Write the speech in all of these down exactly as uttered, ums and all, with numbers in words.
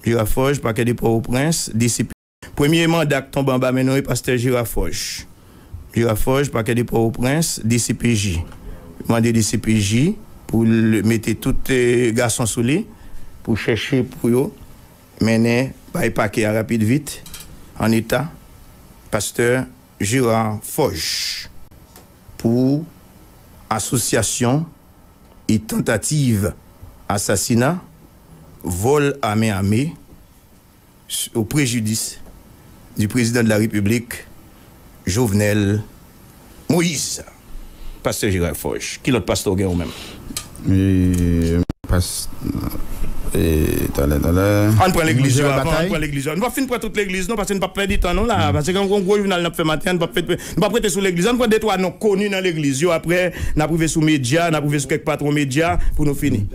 Jera Fòj, pakè de Pòtoprens, D C P J. Premye manda k tonbe anba men nou, e pastè Jera Fòj. Jera Fòj, pakè de Pòtoprens, D C P J. Mande D C P J pou l mete tout, eh, gason sou li, pou chèche pou yo mennen bay pakè a rapid vit, an eta, pastè Jera Fòj, pou asosyasyon e tantativ asasina, vòl a men ame, au préjudice du président de la République, Jovenel Moïse. Pastè Gérald Forge, ki lòt pastè w gen ou menm? E, pas, e, talè, talè. Ann pran legliz yo avan, ann pran legliz yo. Nou p ap fin pran tout legliz, non, paske nou p ap pèdi tan, non, la. Paske gen yon gwo jounal n ap fè maten an, nou p ap fè, nou p ap rete sou legliz. Ann pran de twa non koni nan legliz yo, apre, n ap rive sou medya, n ap rive sou kèk patwon medya, pou nou fini.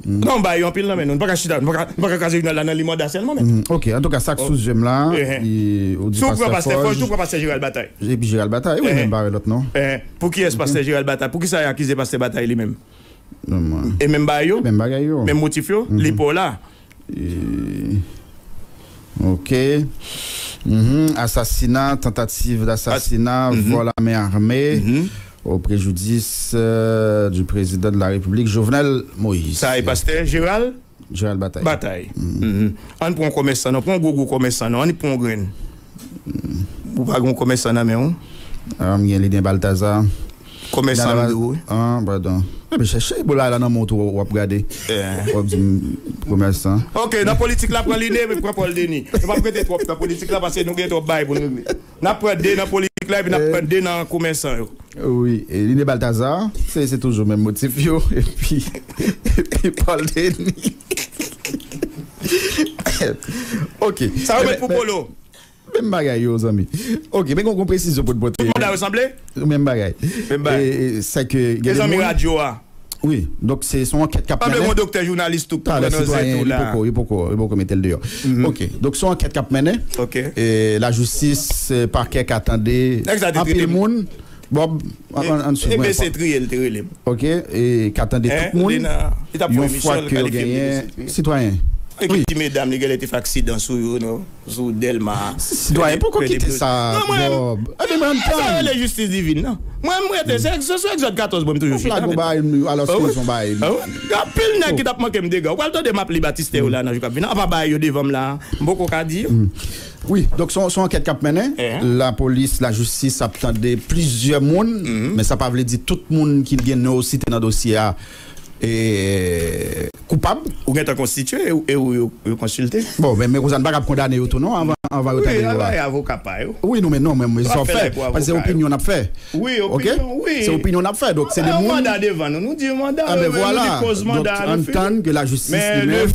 Non, m ba yo anpil nan men nou. Nou pa ka chita, nou pa ka, nou pa ka kraze jounal la nan limanda sèlman, men. Mm, ok, antouka, sa k sou zye m la, e, ou di pastè Forge. Si w pran pastè Forge, ou pran pastè Gérald Bataille. Epi Gérald Bataille, wi, men m pa wè lòt non. Pou kiyès pastè Gérald Bataille? Pou kisa y akize pastè Bataille li menm? E menm bagay yo? Menm bagay yo. Menm motif yo? Li pa w la. E, ok. Mhm. Asasina, tantativ dasasina, vòl a men ame, au préjudice, euh, du président de la République, Jovenel Moïse. Sa e pastè Gérald? Gérald Bataille. Bataille. Mhm. Ann pran yon komèsan, non. Pran yon gwo, gwo komèsan, non. Ann pran yon grenn. Ou pa gen yon komèsan nan men w? Ah, m gen Lidyen Baltazar. Komèsan m di w, wi. Ah, padon. Epi chèche, bon, la, la nan mont ou w ap gade. W ap di m komèsan. Ok, nan politik la, pran Lidyen, epi pran Paul Denis. Nou p ap rete twòp nan politik la, paske nou gen twòp bagay pou n regle. N ap pran de nan politik la, epi n ap pran de nan komèsan yo. Wi, e Lidyen Baltazar, se, se toujou menm motif yo, epi, epi Paul Denis. Ok. Sa yo met pou Polo. Menm bagay yo, zanmi. Ok, men gon, gon presizyon pou n pote. Tout manda yo sanble? Menm bagay. Menm bagay. E, e, sa ke gen de moun. E zanmi radyo a? Wi, donk se, se yon ankèt k ap mennen. Sanble gon doktè jounalis tou k pran nan zen tou la. Li poko, li poko, li poko mete l deyò. Ok, donk se yon ankèt k ap mennen. Ok. E lajistis, e, pakè ka tande anpil moun. Bob, ann, ann swiv mwen. E B C Triye l te rele m. Ok, e ka tande tout moun. Yon fwa ke yo genyen sitwayen. Wi. Li di medam li genlè te fè aksidan sou yo, non, sou Dèlma. Sitwayen, poko kite sa, Bob. Ebyen, mwen, sa rele jistis divin, non. Mwen, mwen rete, se, se sou Egzòd katòz, mwen, m toujou chita. Flag ou bay, alòske se yon bay. Gen anpil nèg ki t ap manke m dega. Ou pral tande m ap li batistè yo la nan jou k ap vini. Apa bay yo devan m la, m poko ka di yo. Wi, donk se yon, se yon ankèt k ap mennen. Lapolis, lajistis ap tande plizyè moun, men sa pa vle di tout moun ki gen non yo site nan dosye a, e, koupab. Ou gentan konstitye e, e ou yo, yo konsilte? Bon, men, men konsa, n pa kab kondane yo tou, non, anvan, anvan yo tande yo a. Wi, avoka pa yo. Wi, non, men non, men, men sa w fè, paske se opinyon n ap fè. Wi, opinyon, wi. Se opinyon n ap fè, donk se de moun. Manda devan nou, nou di manda, nou di koz manda, nou fini. Ann tann ke lajistis li menm,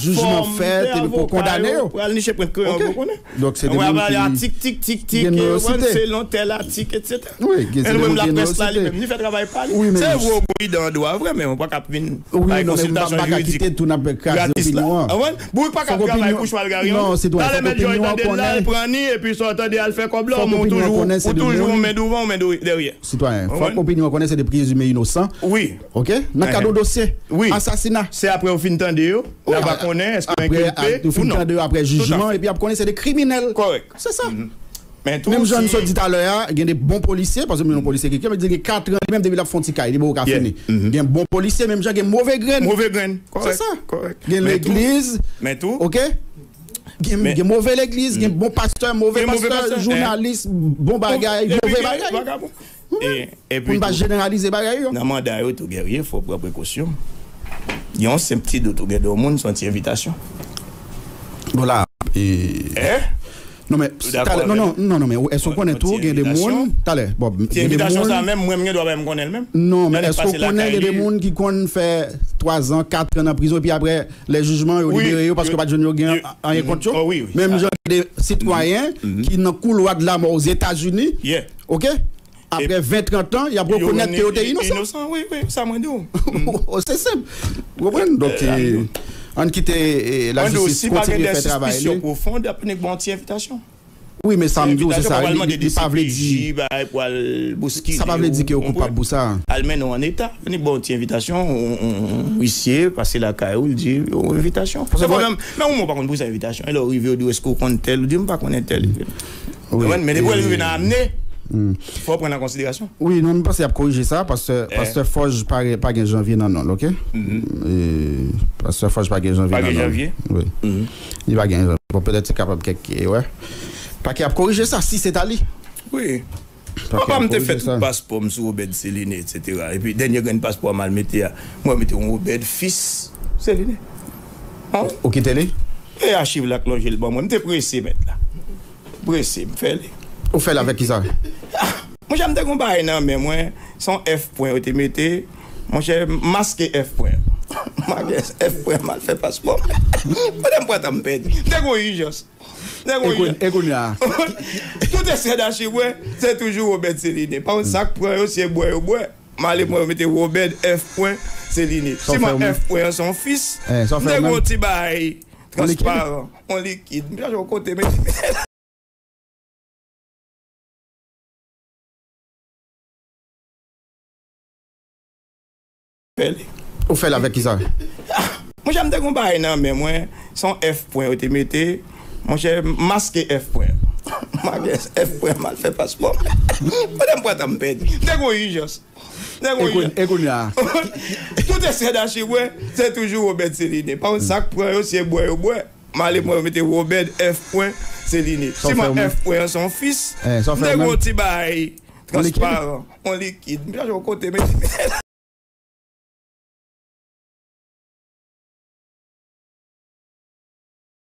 jijman fèt, epi pou kondane yo. Pral niche pwent kreyon pou konnen. Donk, se de moun ki gen non yo site. Selon tèl atik, etsetera. Wi, gen de moun ki gen non yo site. Li fè travay pa li. Se vre, bon, li dan dwa vre, men ou pa ka ap vin bay konsiltasyon jiridik gratis la. Wi, non, men m pa ka kite tou n ap kraze opinyon an. Bon, ou pa ka ap travay pou chwal gari an. Non, sitwayen, fòk opinyon an konnen. Tande l la, l pran ni, epi sa w tande al fè kòb la, ou toujou, ou toujou yon men douvan, yon men dèyè. Sitwayen, fòk opinyon an konnen se de prezime inosan. Wi. Ok? Nan kad yon dosye asasina. Se apre ou fin tande yo. N ap konnen èske yo enkilpe ou non. Ou fin tande yo apre jijman, epi y ap konnen se de kriminèl. Kòrèk. Se sa. Menm jan n sot di talè a, gen de bon polisye, paske m yon polisye ki, ki di gen katran, li menm depi l ap fè yon ti kay, li poko ka fini. Gen bon polisye, menm jan gen move grenn. Move grenn. Se sa. Gen legliz, ok? Gen, gen move legliz, gen bon pastè, move pastè, jounalis, bon bagay, move bagay. Pou n pa jeneralize bagay yo. Nan manda yo tou, Guerrier, fò w pran prekosyon. Gen yon senp ti dout ou gen de yon moun, se yon ti envitasyon. Bon, la, e, non, men, talè, non, non, non, non, men, èske w konnen tou, gen de moun, talè, bon, gen de moun. Ti envitasyon sa menm, mwen, m gen dwa pa menm konnen l menm. Non, men èske w konnen gen de moun ki konn fè twazan, katran nan prizon, epi apre, lè jijman, yo libere yo paske pa t jwenn yo gen anyen kont yo? Menm jan gen de sitwayen ki nan koulwa de lamò Ozetazini, ok? Apre ven, trant an, y ap rekonèt ke yo te inosan. Inosan, wi, wi, sa mwen di w. Se senp. Ou konprann? Donk, e, ann kite, e, lajistis kontinye fè travay li. Ann di w, si pa gen de sispisyon pwofon, y ap vin ba w yon ti envitasyon. Wi, men sa m di w, se sa, li, li pa vle di, bagay pou al bouskile, sa pa vle di ke yo koupab pou sa. Al mennen w an eta, vini ba w ti envitasyon, yon, yon, yon isye, pase lakay ou, l di, yon envitasyon. Paske fò menm, men ou menm ou pa konn pou sa envitasyon. E lè w rive, yo di w, èske w konn tèl? Ou di, m pa konnen tèl. Wi, men depi w rive nan ane, fò w pran an konsiderasyon. Wi, non, m panse y ap korije sa, pastè, pastè Fòj pa, pa gen janvye nan non l, oke? E, pastè Fòj pa gen janvye nan non l. Wi. Li pa gen janvye. Bon, petèt se kapab kèk erè. Pakè ap korije sa, si se ta li. Wi. Papa m te fè tout paspò m sou Obed Celine, etsetera. Epi dènye grenn paspò a m al mete a, mwen mete yon Obed fis Celine. Ou kite li? E achiv la k lonje l ban mwen. M te prese, mèt la. Prese, m fè li. Ou fè l avèk kisa? Monchè, m te gon bagay nan men mwen, se yon F pwen yo te mete. Monchè, m maske F pwen. M maske F pwen, m al fè paspò. Pandan m pran tan m pèdi. M te gon ijans. M te gon ijans. E kounye a? Tout esè dachi mwen, se toujou Obed Celine. Pa kont sa k pran yo, se bwè yo bwè. M ale mwen yo mete Obed F pwen Celine. Si mwen F pwen an se yon fis, m te gon ti bagay transparan, yon likid. M chache yon kote, men fè li. Ou fè l avèk kisa? Monchè, m te gon bagay nan men mwen, se yon F pwen yo te mete. Monchè, m maske F pwen. M maske F pwen, m al fè paspò. Pandan m pran tan m pèdi. M te gon ijans. M te gon ijans. E kounye a? Tout esè dachi mwen, se toujou Obed Celine. Pa kont sa k pran yo, se bwè yo bwè. M ale mwen yo mete Obed F pwen Celine. Si mwen F pwen an se yon fis, m te gon ti bagay transparan, yon likid. M chache yon kote, men